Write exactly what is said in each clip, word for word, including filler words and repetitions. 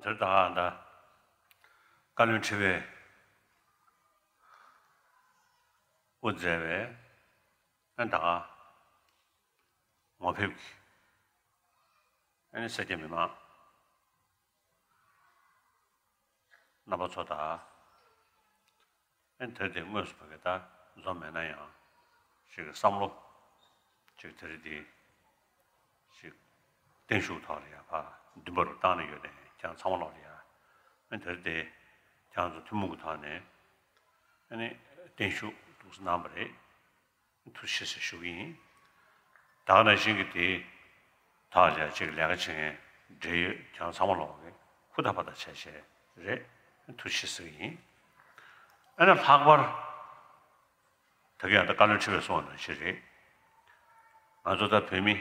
དེར་ད་ད་བཀའ་བློན་ཁྲི་པས་དབུ་མཛད་པའི་ཨ་ད་ངོ་ཕེབས་ཀྱི་ཨ་ནི་སེར་སྐྱ་མི་མང་རྣམ་པ་ཚོ་དང་། ཨེ་དེ་དེ་དངོས་སུ་ཕ་གི་ད་འཛོམས་མེད་ན་ཡང་ཞིག་གི་བསམ་བློ་ཞིག་དེ་རིང་འདི་ཞིག་བརྟན་བཞུགས་ཐོག་ལ་ཡ་ཕ་མདུན་པ་རུ་བཏང་ནས་ཡོད་ནས་ཁྱེད་ཚང་མ་ལོག་ལ་ཡ་ཨེ་དེ་རིང་འདི་ཁྱེད་ཚོ་ཐུན་མོང་གི་ཐོག་ནས་ཨེ་ནི་བརྟན་བཞུགས་འདུག་སེ་གནང་བ་རེད། ཐུགས་རྗེ་ཆེ་ཟེར་ཞུ་གི་ཡིན། ད་ག་ནང་བཞིན་གྱི་དེའི་ཐོག་ལ་ཅིག་ལས་ཀ་བྱེད་མཁན་འབྲེལ་ཡོད་ཁྱེད་ཚང་མ་ལོག་གི་ཧུར་ཐག་པ་ཐག་བྱས་བྱས་རེད། ཐུགས་རྗེ་ཆེ་ཟེར་གི་ཡིན། ཨ་ནི་ལྷག་པར་ད་གིན་ཡང་ད་བཀའ་བློན་ཁྲི་པས་གསུངས་པ་ནང་བཞིན་རེད། ང་ཚོ་ད་བོད་མི་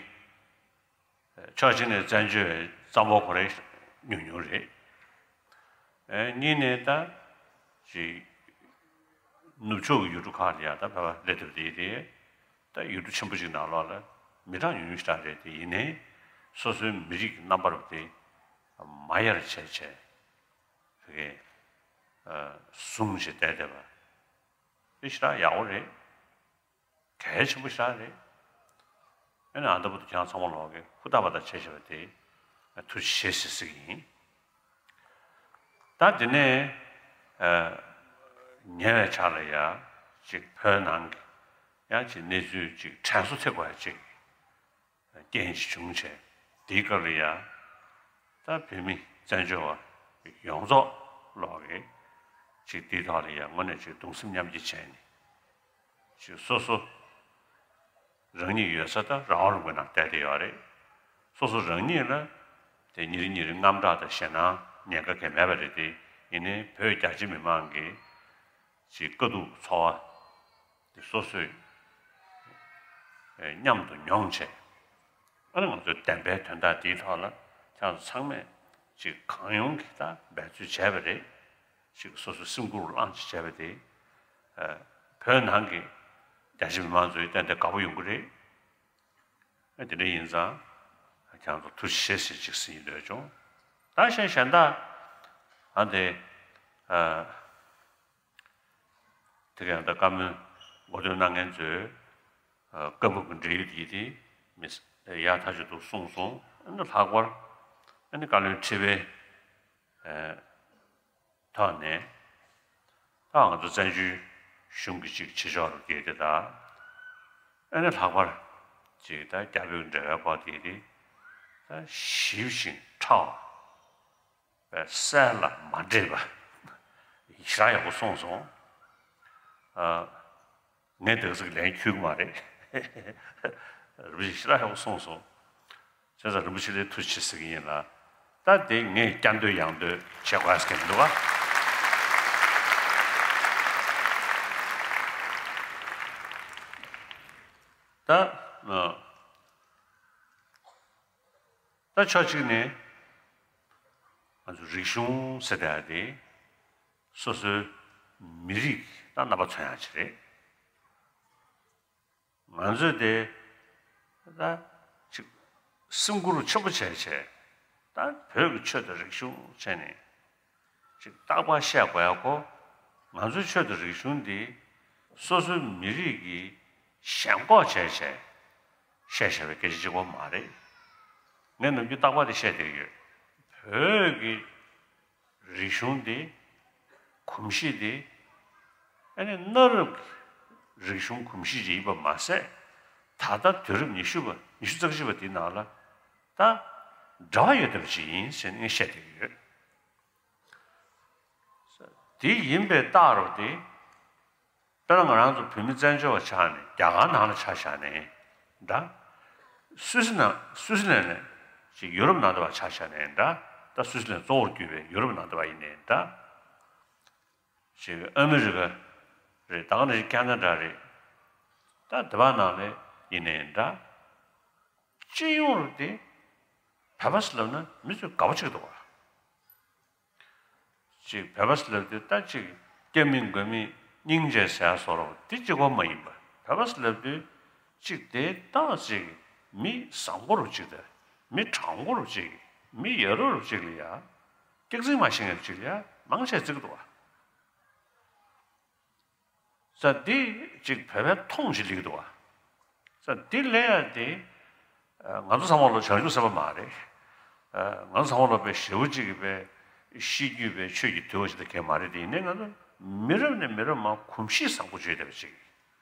ཕྱོགས་གཅིག་ནས་བཙན་བྱོལ་བའི་གཙང་པོ་ཁོ་རང་ཉུང་ཉུང་རེད། ཨེ་གཉིས་ནས་ད་ཅིག་ནུབ་ཕྱོགས་ཀྱི་ཡུལ་གྲུ་ཁག་ལ་ཡང་ད་བོད་པ་སླེབས་ཐུབ་དེ་རེད། ད་ཡུལ་གྲུ་ཆེན་པོ་ཅིག་ནང་ལོགས་ལ་མི་གྲངས་ཉུང་ཉུང་ཞིག་རང་རེད། དེ་ཡིན་ནའི་སོ་སོའི་མི་རིགས་ཀྱི་རྣམ་པ་རུ་དེ་མ་ཡལ་བྱས་བྱས་བོད་སྐད་བཟུང་བྱས་བསྡད་བསྡད་པ་དེ་ཞེ་དྲག་ཡག་པོ་རེད། གལ་ཆེན་པོ་ཞིག་རེད། ཨ་ནི་ཨ་ད་བར་དུ་ཁྱེད་ཚང་མ་ལོག་གི་ཧུར་ཐག་པ་ཐག་བྱས་བཞག་པ་དེ་ཐུགས་རྗེ་ཆེ་ཟེར་ཟེར་གྱི་ཡིན། ད་དེ་ནས་ཨ་ཉེ་བའི་ཆར་ལ་ཡ་ཅིག་བོད་ནང་གི་ཡང་ཅིག་གནས་ཚུལ་ཅིག་དྲན་གསོ་ཐེབས་དགོས་ཡ་ཅིག་རྐྱེན་ཅིག་བྱུང་བྱས། དེའི་སྐབས་ལ་ཡ་ད་བོད་མི་བཙན་བྱོལ་བ་ཡོངས་རྫོགས་ལོག་གི་ཅིག་དེའི་ཐོག་ལ་ཡ་དངོས་གནས་ཅིག་གདུང་སེམས་མཉམ་སྐྱེད་བྱས་ནས། ཅིག་སོ་སོ་རང་ཉིད་ཡོད་ས་ད་རང་དབང་ལུང་པའི་ནང་བསྡད་བསྡད་ཡོད་རེད། སོ་སོ་རང་ཉིད་ལ་དེ་ཉིན་རེ་ཉིན་རེ་དངངས་སྐྲག་དང་ཞེད་སྣང་ཉེན་ཁ་གང་ཡང་མེད་པ་རེད་དེ། ཡིན་ནའི་བོད་རྒྱ་ཆེ་མི་མང་གི་ཅིག་དཀའ་སྡུག་ཚོར་བ་དེ་སོ་སོས་ཨེ་མཉམ་དུ་མྱོང་བྱས། ཨ་ནི་ང་ཚོའི་བདེན་པའི་དོན་དག་འདིའི་ཐོག་ལ་ཁྱེད་ཚོ་ཚང་མས་ཅིག་གང་ཡོང་གིས་ད་འབད་རྩོལ་བྱས་པ་རེད། ཅིག་སོ་སོའི་སེམས་ཁུར་བླངས་ཅིག་བྱས་པ་དེ། ཨ་བོད་ནང་གི་རྒྱ་ཆེ་མི་མང་ཚོས་ཏན་ཏན་དགའ་པོ་ཡོང་གི་རེད། ཨ་དེ་འདྲ་ཡིན་ཙང་ཁྱེད་ཚོ་ཐུགས་རྗེ་ཆེ་ཟེར་ཅིག་ཟེར་ཡིན་འདོད་བྱུང་། ད་གཞན་གཞན་དག་ཨ་འདི་ཨ། དེ་ག་ཡང་ད་བཀའ་མོལ་གོ་སྟོན་གནང་མཁན་ཚོས་ཨ་བཀའ་འབུབ་ཀྱི་འབྲེལ་ཡོད་དེ་དེ་མི་ཡག་ཐག་ཆོད་འདུག་གསུངས་སོང་། ཨ་ནི་ལྷག་པར་ཨ་ནི་བཀའ་བློན་ཁྲི་པའི་ཨ་ཐོག་ནས་ད་ང་ཚོ་བཙན་བྱོལ་གཞུང་གི་ཅིག་བྱེད་ཕྱོགས་རུ་སྐྱེལ་དེ་དང་། ཨ་ནི་ལྷག་པར་ཅིག་ད་རྒྱ་བོད་འབྲེལ་བའི་སྐོར་དེ་དེ་ད་ཞིབ་ཅིང་ཕྲ་བ། པས་གསལ་ལ་མ་འདྲེས་པ་ཞེ་དྲག་ཡག་པོ་གསུངས་སོང་། ཨ་ངས་དེ་ཚོ་ལན་འཁྱུད་ཀྱི་མ་རེད། རིན་པོ་ཆེ་ཞེ་དྲག་ཡག་པོ་གསུངས་སོང་། བྱས་ཙང་རིན་པོ་ཆེ་ལ་ཐུགས་རྗེ་ཆེ་ཟེར་གྱི་ཡིན་ལ། ད་དེ་ངས་བསྐྱར་ཟློས་ཡང་ཟློས་བྱེད་དགོས་ཟེར་གྱི་མི་འདུག་ག་ད་ཨ། ད་ཕྱོགས་གཅིག་ནས་ང་ཚོ་རིག་གཞུང་ཟེར་བསྡད་ཡ་དེ་སོ་སོའི་མི་རིགས་ད་རྣམ་པ་མཚོན་ཡ་ཅིག་རེད། ང་ཚོས་དེ་ད་ཅིག་སེམས་ཁུར་ཆེན་པོ་བྱས་བྱས་ད་བོད་ཀྱི་ཆོས་དང་རིག་གཞུང་བྱས་ནས་ཅིག་རྟག་པར་བཤད་དགོས་ཡ་ཁོ། ང་ཚོའི་ཆོས་དང་རིག་གཞུང་འདི་སོ་སོའི་མི་རིགས་ཀྱིས་ཞེན་ཁོག་བྱས་བྱས་བཤད་བཞག་པའི་སྐད་ཆ་གཅིག་པོ་མ་རེད། ངས་ནམ་རྒྱུན་རྟག་པར་དེ་བཤད་བསྡད་ཀྱི་ཡོད། བོད་ཀྱི་རིག་གཞུང་འདི་གོམས་གཤིས་འདི་ཨ་ནི་གནའ་རབས་ཀྱི་རིག་གཞུང་གོམས་གཤིས་ཅིག་ཡིན་པ་མ་ཟད། ད་ལྟ་དུས་རབས་ཉི་ཤུ་པ་ཉི་ཤུ་རྩ་གཅིག་པ་འདིའི་ནང་ལ་ད་འབྲེལ་བ་ཡོད་བསྡད་པ་ཅིག་ཡིན་ཟེར་ནས་ངས་བཤད་བསྡད་ཀྱི་ཡོད། དེ་ཡིན་པའི་རྟགས་རུ་དེ། དཔེར་ན་ང་རང་ཚོ་བོད་མི་བཙན་བྱོལ་བ་ཆགས་ནས་རྒྱ་གར་ནང་ལ་ཆ་བཞག་ནས་འདྲ། སུད་སི་ནང་སུད་སི་ལན་ནས་ཅིག་ཡུ་རོབ་ནང་དུ་བ་ཆ་བཞག་ནས་འདྲ། ད་སུད་སི་ལན་གཙོ་བོར་གྱུར་པའི་ཡུ་རོབ་ནང་དུ་བ་ཡིན་ནའི་འདྲ། ཅིག་ཨ་མི་རི་ཀ་རེད། ད་ག་ནང་བཞིན་ཁ་ན་ཌ་རེད། ད་དེ་བ་ནང་ལ་ཡིན་ནའི་འདྲ། སྤྱི་ཡོངས་རུ་དེ་བོད་པ་ཟེར་ལབ་ན་མི་ཚོས་དགའ་པོ་བྱེད་ཀྱི་འདུག་བ། ཅིག་བོད་པ་ཟེར་ལབ་དུས་ད་ཅིག་སྐྱབས་མེད་མགོན་མེད་སྙིང་རྗེ་ཟེར་ཡ་བཟོ་འདྲ་དེ་གཅིག་པོ་མ་ཡིན་པ། བོད་པ་ཟེར་ལབ་དུས་ཅིག་དེ་ཏག་ཅིག་མི་བཟང་པོ་རུ་ཅིག་དང་མི་དྲང་པོ་རུ་ཅིག་མི་ཡ་རབས་རུ་ཅིག་ལ་ཡ་ སྐྱག་རྫུན་མ་ཤེས་མཁན་ཅིག་ལ་ཡ་མང་ཆེ་བརྩི་གི་འདུག་བ། ས་འདི་ཅིག་བོད་པའི་མཐོང་ཅིག་ལེགས་འདུག་བ། ས་འདི་ལས་ཡ་དེ། ང་ཚོ་ཚང་མ་ལོ་བྱང་ཆུབ་སེམས་དཔའ་མ་རེད། ང་ཚོ་ཚང་མ་ལོ་པའི་ཞེ་པོ་ཅིག་གི་པའི་ཤེས་རྒྱུད་པའི་ཆོས་ཀྱི་དུལ་བ་ཞིག་ད་གས་མ་རེད་དེ། ཡིན་ནའི་ང་ཚོ་མི་རབས་ནས་མི་རབས་མ་གོམས་གཤིས་བཟང་པོ་བརྗོད་བསྡད་པ་ཅིག་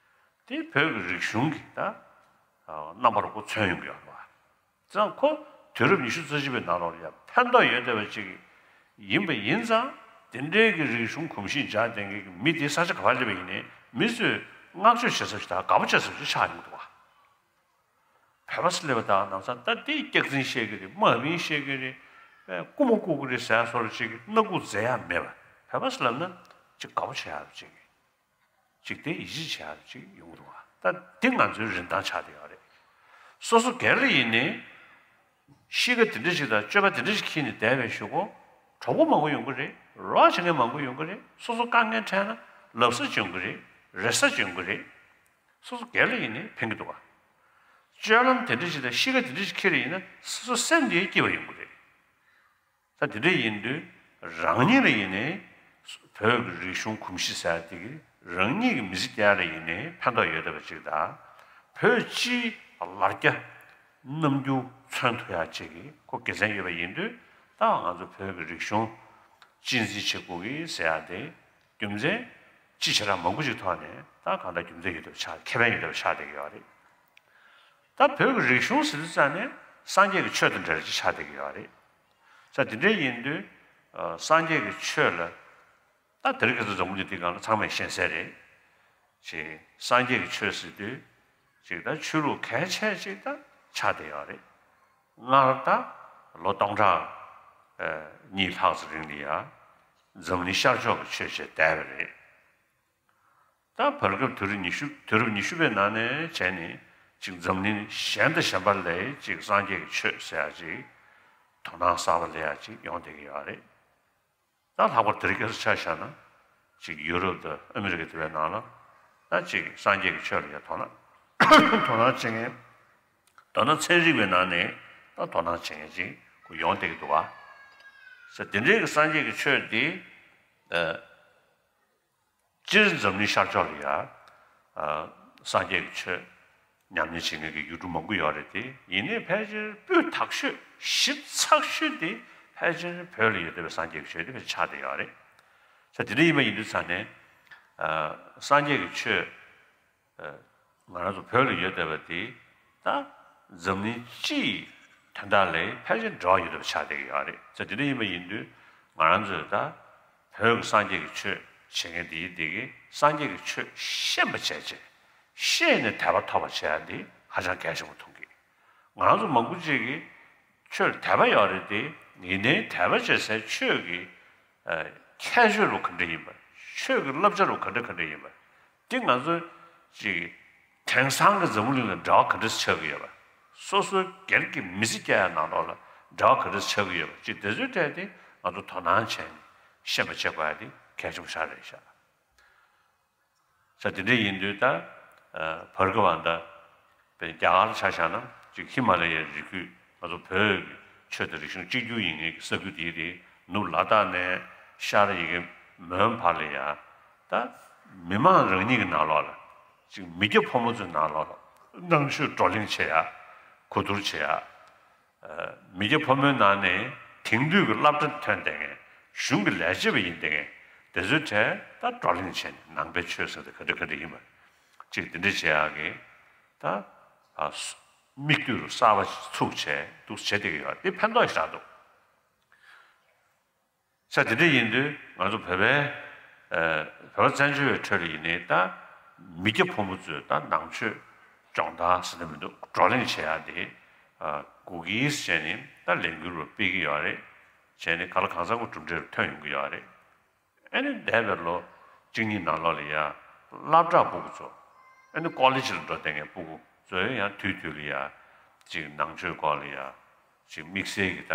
དེ་བོད་ཀྱི་རིག་གཞུང་གི་ད་རྣམ་པར་ཁོ་མཚོན་ཡོང་གི་ཡོད་རེད་བ། ཙང་ཁོ་དུས་རབས་ཉི་ཤུ་རྩ་གཅིག་པའི་ནང་ལོགས་ལ་ཡང་ཕན་ཐོགས་ཡོད་བསྡད་པ་ཅིག་ཡིན་པ་ཡིན་ཙང་། དེ་འདྲའི་གི་རིག་གཞུང་གོམས་གཤིས་འཇགས་ལྡན་མཁན་གྱི་མི་དེ་ས་ཆ་ག་པར་སླེབས་པ་ཡིན་ནའི་མི་ཚོས་བསྔགས་བརྗོད་བྱེད་ས་ཞིག་དང་དགའ་པོ་བྱེད་ས་ཞིག་ཆགས་ཡོང་གི་འདུག་བ། བོད་པ་སླེབས་པ་དང་ནང་ཚང་ད་དེ་སྐྱག་རྫུན་བཤད་གི་རེད། དམའ་འབེབས་བཤད་གི་རེད། རྐུ་མ་རྐུ་གི་རེད་ཟེར་བཟོ་འདྲ་ཅིག་གི་སྣ་ཁུག་འཛེག་ཡ་མེད་པ། བོད་པ་ལབ་ན་ཅིག་དགའ་པོ་བྱེད་ཡ་ཅིག་ཅིག་དེ་ཡིད་ཆེས་བྱེད་ཡ་ཅིག་ཡོང་གི་འདུག་བ། ད་འདི་ང་ཚོའི་རིན་ཐང་ཆགས་བསྡད་ཡོད་རེད། སོ་སོ་སྒེར་ལ་ཡིན་ནའི་གཤིས་ཀ་དེ་འདྲ་ཞིག་དང་སྤྱོད་པ་དེ་འདྲ་ཞིག་འཁྱེར་ནས་བསྡད་པའི་གཞུག་གུ། གྲོགས་པོ་མང་པོ་ཡོང་གི་རེད། རོགས་བྱེད་མཁན་མང་པོ་ཡོང་གི་རེད། སོ་སོ་དཀའ་ངལ་འཕྲད་ན་ལབ་ས་ཅིག་ཡོང་གི་རེད། རེ་ས་ཅིག་ཡོང་གི་རེད། སོ་སོ་སྒེར་ལ་ཡིན་ནའི་ཕན་གི་འདུག་བ། སྤྱོད་ལམ་དེ་འདྲ་ཞིག་དང་གཤིས་ཀ་དེ་འདྲ་ཞིག་འཁྱེར་ཡིན་ན་སོ་སོ་སེམས་དེ་སྐྱིད་པ་ཡོང་གི་རེད། ད་དེ་འདྲ་ཡིན་དུས་རང་ཉིད་ལ་ཡིན་ནའི་བོད་ཀྱི་རིག་གཞུང་གོམས་གཤིས་ཟེར་དེ་གི་རང་ཉིད་ཀྱི་མི་ཚེ་སྐྱེལ་ལ་ཡིན་ནའི་ཕན་ཐོགས་ཡོད་བསྡད་པ་ཅིག་དང་། བོད་སྤྱིའི་ལ་རྒྱ་རྣམ་འགྱུར་མཚོན་ཐུབ་ཡག་ཅིག་གི་ཁོ་དགེ་མཚན་ཡོད་པ་ཡིན་དུས། ད་ང་ཚོ་བོད་ཀྱི་རིག་གཞུང་གཅེས་འཛིན་བྱེད་དགོས་ཀྱི་ཟེར་ཡག་དེ་རྒྱུ་མཚན་ཅི་བྱེ་བྲག་མང་པོ་ཅིག་ཐོག་ནས་ད་གང་ལྟར་རྒྱུ་མཚན་ཡོད་བསྡད་པ་ཆགས། ཁེ་ཕན་ཡོད་བསྡད་པ་ཆགས་བསྡད་ཀྱི་ཡོད་རེད། ད་བོད་ཀྱི་རིག་གཞུང་ཟེར་དུས་ཙང་ནས་སངས་རྒྱས་ཀྱི་ཆོས་དང་འབྲེལ་བ་ཅིག་ཆགས་བསྡད་ཀྱི་ཡོད་རེད། ས་དེ་འདྲ་ཡིན་དུས། ཨ། སངས་རྒྱས་ཀྱི་ཆོས་ལ། ད་དེ་རིང་ཁ་སང་འཛམ་བུ་གླིང་འདིའི་སྒང་ལ་ཚང་མས་ཤེས་གསལ་རེད། ཅིག་སངས་རྒྱས་ཀྱི་ཆོས་ཟེར་དུས། ཅིག་ད་ཆོས་ལུགས་གལ་ཆེ་ཅིག་ད་ཆགས་བསྡད་ཡོད་རེད། སྔར་ད་ལོ་སྟོང་ཕྲག་ཨ། གཉིས་ལྷག་ཙམ་རིང་ལ་ཡ། འཛམ་གླིང་ཤར་ཕྱོགས་ཀྱི་ཆོས་བྱས་བསྡད་པ་རེད། ད་བར་སྐབས་དུས་རབས་ཉི་ཤུ། དུས་རབས་ཉི་ཤུ་པའི་ནང་ནས་བྱས་ནས་ཅིག་འཛམ་གླིང་གཞན་དང་གཞན་པ་ལ་ཅིག་སངས་རྒྱས་ཀྱི་ཆོས་ཟེར་ཡག་ཅིག་དོ་སྣང་གསར་པ་སླེབས་ཡག་ཅིག་ཡོང་བསྡད་ཀྱི་ཡོད་རེད། ད་ལྷག་པར་དེ་རིང་ཁ་སང་ཆ་བཞག་ན་ཅིག་ཡུ་རོབ་དང་ཨ་མི་རི་ཀ་དེ་བའི་ནང་ལ་ད་ཅིག་སངས་རྒྱས་ཀྱི་ཆོས་ལ་ཡང་དོ་སྣང་དོ་སྣང་བྱེད་མཁན། མདོར་ན་ཚན་རིག་པའི་ནང་ནས་ད་དོ་སྣང་བྱེད་མཁན་ཅིག་ཁོ་ཡོང་བསྡད་ཀྱི་འདུག་བ། ཟེར་དེ་འདྲའི་གི་སངས་རྒྱས་ཀྱི་ཆོས་འདི། ཨ། སྤྱིར་འཛམ་གླིང་ཤར་ཕྱོགས་ལ་ཡ། ཨ། སངས་རྒྱས་ཀྱི་ཆོས་ཉམས་ལེན་བྱེད་མཁན་གྱི་ཡུལ་གྲུ་མང་པོ་ཡོད་རེད་དེ། ཡིན་ནའི་ཕལ་ཆེར་སྤུས་དག་ཤོས་ཞིབ་ཚགས་ཤོས་དེ་ཕལ་ཆེར་བོད་ལ་ཡོད་བསྡད་པའི་སངས་རྒྱས་ཀྱི་ཆོས་དེ་ཕལ་ཆེར་ཆགས་བསྡད་ཡོད་རེད། ས་དེ་འདྲ་ཡིན་པ་ཡིན་དུས་ཙང་ནས། ཨ། སངས་རྒྱས་ཀྱི་ཆོས། ཨ། ང་རང་ཚོ་བོད་ལ་ཡོད་བསྡད་པ་དེ་ད་འཛམ་གླིང་སྤྱི་ཡི་དོན་དག་ལ་ཕལ་ཆེར་འབྲེལ་བ་ཡོད་པ་ཆགས་བསྡད་ཀྱི་ཡོད་རེད། ས་དེ་འདྲ་ཡིན་པ་ཡིན་དུས་ང་རང་ཚོས་ད་བོད་ཀྱི་སངས་རྒྱས་ཀྱི་ཆོས་བྱེད་མཁན་དེ་ཡིན་དེ་གི་སངས་རྒྱས་ཀྱི་ཆོས་ཤེས་པ་བྱས་བྱས། ཤེས་ནས་དད་པ་ཐོབ་པ་བྱེད་ཡ་འདི་ཧ་ཅང་གལ་ཆེན་པོ་མཐོང་གི། ང་རང་ཚོ་མང་པོ་ཅིག་གིས་ཆོས་ལ་དད་པ་ཡོད་རེད་དེ། ཡིན་ནའི་དད་པ་བྱེད་སའི་ཆོས་ཀྱི་ཨ། ཁྱད་ཆོས་རུ་ག་འདྲ་ཡིན་པ། ཆོས་ཀྱི་བསླབ་བྱ་རུ་ག་འདྲ་ག་འདྲ་ཡིན་པ། འདི་ང་ཚོ་ཅིག་དེང་སང་གི་འཛམ་བུ་གླིང་ལ་འབྲེལ་བ་ག་འདྲ་ཆགས་ཀྱི་ཡོད་པ། སོ་སོའི་སྒེར་གྱི་མི་ཚེ་སྐྱེལ་ཡ་ནང་ལོགས་ལ་འབྲེལ་བ་ག་འདྲ་ཆགས་ཀྱི་ཡོད་པ། ཅིག་དེ་ཚོའི་གྲས་དེ་ང་ཚོ་དོ་སྣང་བྱས་ནས་ཤེས་པ་བྱེད་དགོས་ཡ་དེ་གལ་ཆེན་པོ་ཞིག་རེད་ཤག་ས་དེ་འདྲ་ཡིན་དུས་ད། ཨ། བར་སྐབས་བ་ད། དཔེར་རྒྱ་གར་ཆ་བཞག་ན་ཅིག་ཧི་མ་ལ་ཡའི་རི་ཁུལ། ང་ཚོ་བོད་ཀྱི་ཆོས་དང་རིག་གཞུང་གཅིག་གྱུར་ཡིན་མཁན་གྱི་ས་ཁུལ་དེའི་རིགས། ནུབ་ལ་དྭགས་ནས་ཤར་ཡ་གི་མོན་བར་ལ་ཡ། ད་མི་མང་རང་ཉིད་ཀྱི་ནང་ལོགས་ལ། ཅིག་མི་སྐྱ་ཕོ་མོ་ཚོའི་ནང་ལོགས་ལ་ནང་ཆོས་བགྲོ་གླེང་བྱེད་ཡ། གོ་བསྡུར་བྱེད་ཡ། མི་སྐྱ་ཕོ་མོའི་ནང་ནས་དེང་དུས་ཀྱི་སློབ་གྲྭ་ཐོན་བསྡད་མཁན། གཞུང་གི་ལས་བྱེད་པ་ཡིན་བསྡད་མཁན་དེ་ཚོའི་གྲས་ད་བགྲོ་གླེང་བྱས་ནས་ནང་པའི་ཆོས་ཟེར་དེ་ག་འདྲ་ག་འདྲ་ཡིན་པ། ཅིག་དེ་འདྲ་བྱེད་ཡག་གི་ད། ཨ། སུ། མིག་ལྟོས་རུ་གསར་པ་ཞིག་ཚུགས་བྱས་འདུག་བྱེད་བསྡད་ཀྱི་ཡོད། དེ་ཕན་ཐོགས་ཞེ་དྲག་འདུག་ས་དེ་འདྲ་ཡིན་དུས་ང་ཚོ་བོད་པའི། ཨ། བོད་པ་བཙན་བྱོལ་བའི་ཁྲོད་ལ་ཡིན་ནའི་ད་མི་སྐྱ་ཕོ་མོ་ཚོས་ད་ནང་ཆོས་སྦྱོང་བརྡར་ཟེར་ནི་མི་འདུག་བགྲོ་གླེང་བྱེད་ཡག་དེ། ཨ། གོ་གིས་བྱས་ནས་ད་ལས་འགུལ་རུ་སྤེལ་གྱི་ཡོད་རེད། བྱས་ནས་ག་ལ་གང་འཚམ་གྱི་གྲུབ་འབྲས་རུ་ཐོན་ཡོང་གི་ཡོད་རེད། ཨ་ནི་འདས་པའི་ལོ་གཅིག་གཉིས་ནང་ལོགས་ལ་ཡ། སློབ་གྲྭ་སྤུ་གུ་ཚོ། ཨ་ནི་ཀོ་ལེ་ཇི་ལ་འགྲོ་བསྡད་མཁན་སྤུ་གུ་ཚོས་ཡང་དུས་དུས་ལ་ཡ། ཅིག་ནང་ཆོས་སྐོར་ལ་ཡ། ཅིག་དམིགས་བསལ་གྱི་ད།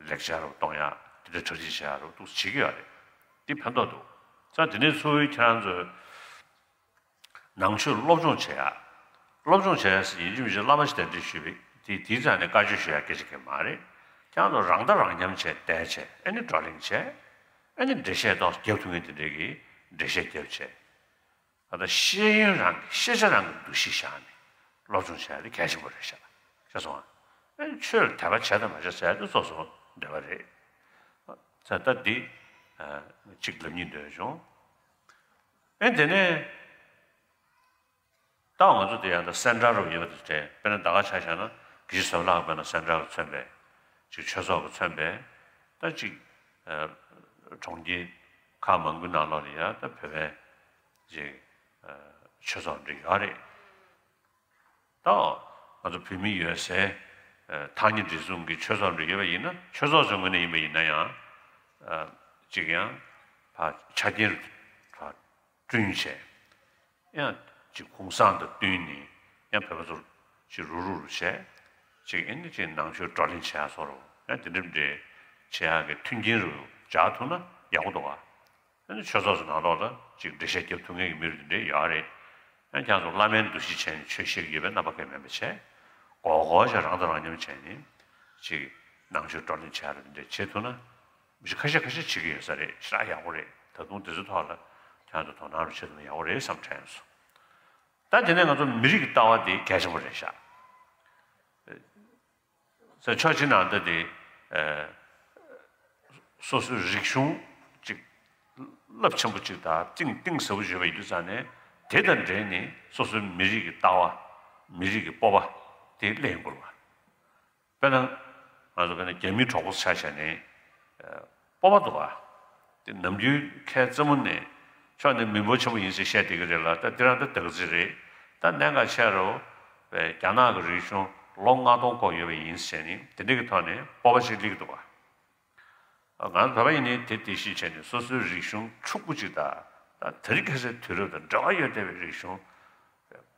ལེགས་ཆ་རུ་གཏོང་ཡག་དེ་འདྲ་གྲ་སྒྲིག་བྱེད་ཡག་རུ་འདུག་བྱེད་ཀྱི་ཡོད་རེད། འདི་ཕན་ཐོགས་འདུག་ས་དེ་ནས་འཚོ་བའི་ཁྱེད་རང་ཚོས་ནང་ཆོས་སློབ་སྦྱོང་བྱེད་ཡག་སློབ་སྦྱོང་བྱེད་ཡག་ཟེར་ཡིན་གཅིག་མིན་གཅིག་བླ་མ་ཞིག་གདན་འདྲེན་ཞུས་པའི་དེ་དེའི་རྩ་ནས་བཀའ་ཆོས་ཞུ་ཡག་སྐད་ཆ་གང་ཡང་མ་རེད། ཡང་ན་རང་ལྟ་རང་མཉམ་བྱས་བསྡད་བྱས། ཨ་ནི་བགྲོ་གླེང་བྱས། ཨ་ནི་འགྲེལ་བཤད་ཏོག་ཙམ་རྒྱབ་ཐུབ་མཁན་དེ་འདྲས་ཀྱིས་འགྲེལ་བཤད་རྒྱབ་བྱས། ད་ལྟ་ཤེས་ཡོན་རང་གི་ཤེས་བྱ་རང་གི་འདུ་ཤེས་བཞག་ནས་སློབ་སྦྱོང་བྱས་ཏེ་གལ་ཆེན་པོ་རེད་ཤག་ཤེས་སོང་ཨ། ཨ་ནི་ཆོས་ལ་དད་པ་བྱས་དང་མ་བྱས་ཟེར་ཡ་དེ་སོ་སོ་འདོད་པ་རེད། ད་ལྟ་འདི་གཅིག་ལབ་སྙིང་འདོད་བྱུང་། ཨ་ནི་དེ་ནས། ད་ང་ཚོ་དེ་ཡང་ད་སེན་ཊར་རུ་ཡོད་པ་དེ་དྲན། དཔེར་ན་ད་ག་ཆ་བཞག་ན་གཞི་བཟོ་ལག་དཔེར་ན་སེན་ཊར་གི་མཚོན་པའི་ཅིག་ཆོས་ཚོགས་ཀྱི་མཚོན་པའི་ད་ཅིག་ཨ་གྲོང་ཁྱེར་ཁག་མང་པོའི་ནང་ལོགས་ལ་ཡ་ད་བོད་པའི་ཅིག་ཨ་ཆོས་ཚོགས་འདྲ་ཡོད་རེད། ད་ང་ཚོ་བོད་མི་ཡོད་སའི་ཨ་ཐག་ཉེ་འབྲེལ་ཟུང་གི་ཆོས་ཚོགས་འདྲ་ཡོད་པ་ཡིན་ན། ཆོས་ཚོགས་ཚོའི་ངོས་ནས་ཡིན་པ་ཡིན་ན་ཡང་ཨ་ཅིག་ཡང་ཕར་ཆ་རྐྱེན་རུ་ཕར་བསྐྲུན་བྱས། ཡང་ཅིག་གུང་སེང་དང་བསྟུན་ནས་ཡང་བོད་པ་ཚོར་ཅིག་རུག་རུག་རུ་བྱས། ཅིག་ཨ་ནི་ཅིག་ནང་ཆོས་བགྲོ་གླེང་བྱེད་ཡ་སོགས་རུ་ཡང་དེ་འདྲ་འདྲ་བྱེད་ཡ་གི་མཐུན་རྐྱེན་རུ་སྦྱར་ཐུབ་ན་ཡག་པོ་འདུག་ག་ཨ་ནི་ཆོས་ཚོགས་སུ་ནང་ལོགས་ལ་ཅིག་འགྲེལ་བཤད་རྒྱབ་ཐུབ་མཁན་གྱི་མི་རུ་དེ་འདྲ་ཡོད་རེད། ཡང་ཁྱེད་ཚོ་བླ་མའི་འདུ་ཤེས་བྱས་ནས་ཆོས་བཤད་ཀྱི་ཡོད་པའི་རྣམ་པ་གང་ཡང་མེད་པ་བྱས། གོ་གོ་བྱས་རང་དང་རང་མཉམ་བྱས་ནས་ཅིག་ནང་ཆོས་བགྲོ་གླེང་བྱེད་ཡ་རུ་དེ་འདྲ་བྱེད་ཐུབ་ན། མི་ཁ་ཤས་ཁ་ཤས་བྱེད་ཀྱི་ཡོད་ས་རེད། ཞེ་དྲག་ཡག་པོ་རེད། ད་དུང་དེ་ཚོའི་ཐོག་ལ་ཁྱེད་ཚོ་དོ་སྣང་རུ་བྱེད་ཐུབ་ན་ཡག་པོ་རེད་བསམ་དྲན་སོང་། ད་དེ་ནས་ང་ཚོ་མི་རིགས་ཀྱི་ལྟ་བ་དེ་གལ་ཆེན་པོ་རེད་ཤག་ཟེར་ཕྱོགས་གཅིག་ནང་ད་དེ་ཨ་སོ་སོའི་རིག་གཞུང་ཅིག་རླབས་ཆེན་པོ་ཅིག་དང་གཏིང་གཏིང་ཟབ་པོ་ཡོད་པ་ཡིན་དུས་ཙང་ནས། དེ་དང་འབྲེལ་ནས་སོ་སོའི་མི་རིགས་ཀྱི་ལྟ་བ། མི་རིགས་ཀྱི་སྤོབས་པ་དེ་སླེབས་ཡོང་དགོས་པ། དཔེར་ན། ང་ཚོ་དཔེར་ན་རྒྱ་མིའི་གྲོགས་པོ་ཆ་བཞག་ནས། ཨ་སྤོབས་པ་འདུག་ག་དེ་ནམ་རྒྱུན་ཁའི་རྩེ་མོ་ནས་ཕྱོགས་ནས་མི་འབོར་ཆེན་པོ་ཡིན་ཟེར་བཤད་བསྡད་ཀྱི་རེད་ལ། ད་དེ་རང་ད་དག་ཚིག་རེད། ད་གནད་འགག་ཆེ་རུ་བའི་རྒྱ་ནག་གི་རིག་གཞུང་ལོ་ལྔ་སྟོང་འཁོར་ཡོད་པ་ཡིན་ཟེར་ནས་དེ་འདྲ་གི་ཐོག་ནས་སྤོབས་པ་ཞིག་སླེབས་ཀྱི་འདུག་ག་ང་ཚོ་བོད་པ་ཡིན་ནའི་དེ་དེ་བཞིན་བྱས་ནས་སོ་སོའི་རིག་གཞུང་ཕྱུག་པོ་ཅིག་དང་། ད་དེ་རིང་ཁ་སང་དུས་རབས་དང་འབྲེལ་བ་ཡོད་བསྡད་པའི་རིག་གཞུང་།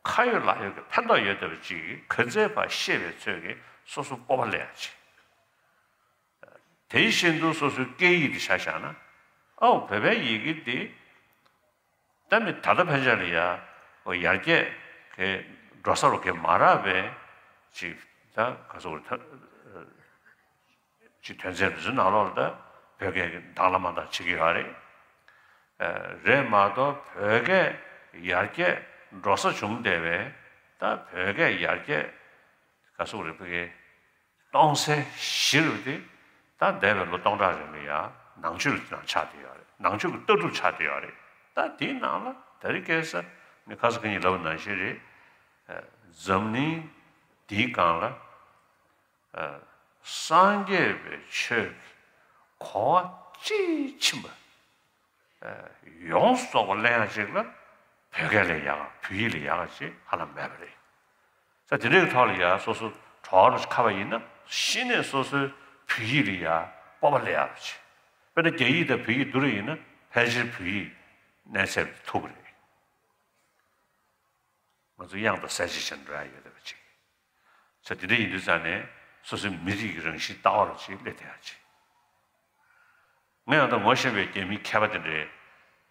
ཁ་ཡོད་ལག་ཡོད་ཀྱི་ཕན་ཐོགས་ཡོད་བསྡད་པ་ཅིག་ག་ཚད་ཕར་ཤེས་པའི་ཚོད་ཀྱིས་སོ་སོ་སྤོབས་པ་སླེབས་ཡ་ཅིག་དེ་བཞིན་དུ་སོ་སོའི་སྐད་ཡིག་དེ་ཆ་བཞག་ན། ཨའོ་བོད་པའི་ཡི་གེ་འདི་ད་མི་ད་ལྟ་ཕན་ཆད་ལ་ཡ་ཨོ་ཡར་རྒྱས་གི་འགྲོ་ས་རུ་གི་མ་རག་པའི་ཅིག་ད་ག་ཚོད་རེད། ཅིག་དོན་ཚན་རེ་ཚོའི་ནང་ལོགས་ལ་ད་བོད་སྐད་ཀྱི་དང་བླངས་མ་དང་བྱེད་ཀྱི་ཡོད་རེད། ཨ་རེད་མ་གཏོགས་བོད་སྐད་ཡར་རྒྱས་འགྲོ་ས་བྱུང་བསྡད་པའི་ད་བོད་སྐད་ཡར་རྒྱས་ག་ཚོད་རེད། བོད་སྐད་གཏོང་སའི་གཞི་རུ་དེ་ད་འདས་པའི་ལོ་སྟོང་ཕྲག་རིང་ལ་ཡང་ནང་ཆོས་ལ་ནང་ཆགས་བསྡད་ཡོད་རེད། ནང་ཆོས་ཀྱི་ལྟ་གྲུབ་ཆགས་བསྡད་ཡོད་རེད། ད་དེའི་ནང་ལ་དེ་རིང་ཁ་སང་ངས་ཁ་སང་ཁ་ཉིན་ལབ་པ་ནང་བཞིན་རེད། ཨ་འཛམ་གླིང་འདིའི་སྒང་ལ་ཨ་སངས་རྒྱས་པའི་ཆོས་ཀྱི་གོ་བ་དཔྱིས་ཕྱིན་པ་ཨ་ཡོངས་སུ་རྫོགས་པ་ལེན་ཡག་ཅིག་ལ་བོད་སྐད་ལས་ཡག་བོད་ཡིག་ལས་ཡག་ཅིག་ཧ་ལམ་མེད་པ་རེད། ས་དེ་འདྲའི་ཐོག་ལ་ཡ་སོ་སོ་གྲོགས་རུ་ཁ་བ་ཡིན་ན་གཞི་ནས་སོ་སོའི་བོད་ཡིག་ལ་ཡ་སྤོབས་པ་སླེབས་ཡག་ཅིག་དཔེར་ན་རྒྱ་ཡིག་དང་བོད་ཡིག་བསྡུར་བ་ཡིན་ན་ཕལ་ཆེར་བོད་ཡིག་གནས་ཚད་མཐོ་གི་རེད། ང་ཚོ་དབྱངས་དང་གསལ་བྱེད་ཅན་འགྲོ་ཡ་ཡོད་བསྡད་པ་ཅིག་ས་དེ་འདྲ་ཡིན་དུས་ཙང་ནས་སོ་སོའི་མི་རིགས་ཀྱི་རང་བཞིན་ལྟ་བ་རུ་ཅིག་སླེབས་བསྡད་ཡག་ཅིག་ང་ཡང་ད་ངོ་ཤེས་པའི་རྒྱ་མི་མཁས་པ་དེ་འདྲས་